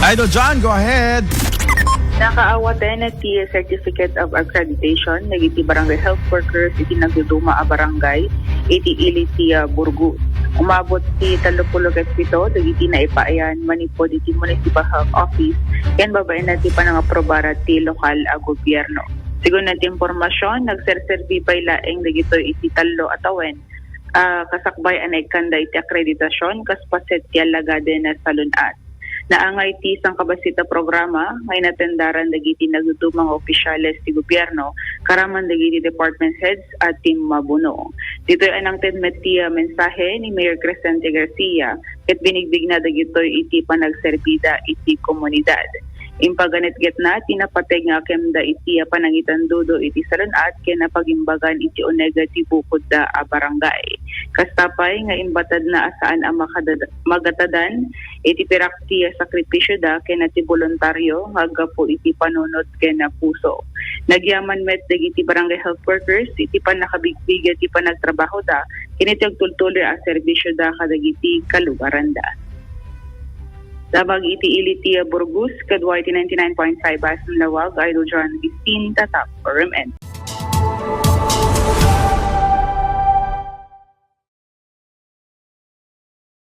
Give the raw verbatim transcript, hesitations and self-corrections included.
Idol John, go ahead. Nakaawaten ti Certificate of Accreditation dagiti barangay health workers iti nagduduma a barangay iti ili ti, ah, Burgos. Umabot ti tallopulo ket pito dagiti naipayan manipud iti Municipal Health Office ken babaen na ti panangaprobara ti lokal a gobyerno. Sigun ti impormasyon, nagserserbi pay laeng dagitoy iti tallo a tawen, ah, kasakbay a naikkanda iti akreditasyon kas paset ti alagaden a salun-at. Naangay ti sangkabassit a programa nga inatendaran dagiti nagduduma nga opisyales ti gobyerno, karaman dagiti department heads a team mabuno. Ditoy a nangted met ti, ah, mensahe ni Mayor Crescente Garcia ket binigbigna dagitoy iti panagserbida iti komunidad. Impaganetgetna ti napateg nga akemda iti, ah, panangitandudo iti salun-at ken napagimbagan iti uneg ti bukodda a barangay. Kasta pay nga imbatadna a saan a makadad-, magatadan iti pirak ti sakripisyoda ken ti boluntario nga aggapu iti panunot ken puso. Nagyaman met dagiti barangay health workers iti pannakabigbig ti panagtrabahoda ken iti agtultuloy a serbisyoda kadagiti kalugaranda. Labag iti ili ti Burgos, kadua iti ninety-nine point five Basin Lawag, Idol John Agustin, Tatak, R M N.